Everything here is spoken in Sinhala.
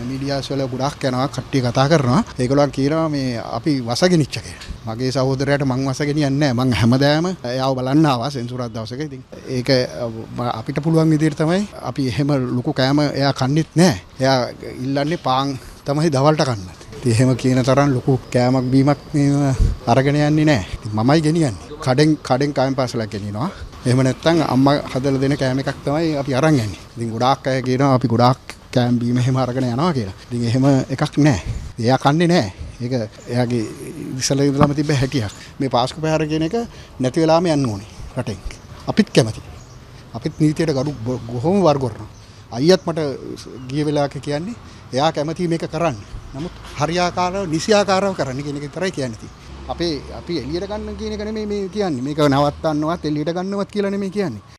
මීඩියාස් වල ගොඩාක් යනවා කට්ටිය කතා කරනවා. ඒගොල්ලන් කියනවා මේ අපි වසගෙනිච්ච කියලා. මගේ සහෝදරයාට මං වසගෙනියන්නේ නැහැ. මං හැමදාම එයාව බලන්න ආවා සෙන්සුරාදා දවසක. ඉතින් ඒක අපිට පුළුවන් විදිහට තමයි අපි එහෙම ලොකු කෑම එයා කන්නෙත් නැහැ. එයා ඉල්ලන්නේ පාන් තමයි දවල්ට කන්න. ඉතින් එහෙම කියන තරම් ලොකු කෑමක් බීමක් මේ අරගෙන යන්නේ නැහැ. ඉතින් මමයි ගෙනියන්නේ. කඩෙන් කඩෙන් කෑම පාසලක් ගෙනියනවා. එහෙම නැත්නම් අම්මා හදලා දෙන කෑම එකක් තමයි අපි අරන් යන්නේ. ඉතින් ගොඩාක් අය කියනවා අපි ගොඩාක් කෑම බීම එහෙම අරගෙන යනවා කියලා. ඉතින් එහෙම එකක් නැහැ. එයා කන්නේ නැහැ. ඒක එයාගේ ඉස්සෙල්ලා ඉඳලම තිබ්බ හැටියක්. මේ පාස්කු පැහැර කියන එක නැති වෙලාම යන්න ඕනේ රටෙන්. අපිත් කැමති. අපිත් නීතියට ගරු බොහොම වර්ග කරනවා. අයියත් මට ගිය වෙලාවක කියන්නේ එයා කැමති මේක කරන්න. නමුත් හරියාකාරව නිසියාකාරව කරන්න කියන එක විතරයි කියන්නේ තියෙන්නේ. අපේ අපි එළියට ගන්න කියන එක නෙමෙයි මේ කියන්නේ. මේක නවත්තන්නවත් එළියට ගන්නවත් කියලා නෙමෙයි කියන්නේ.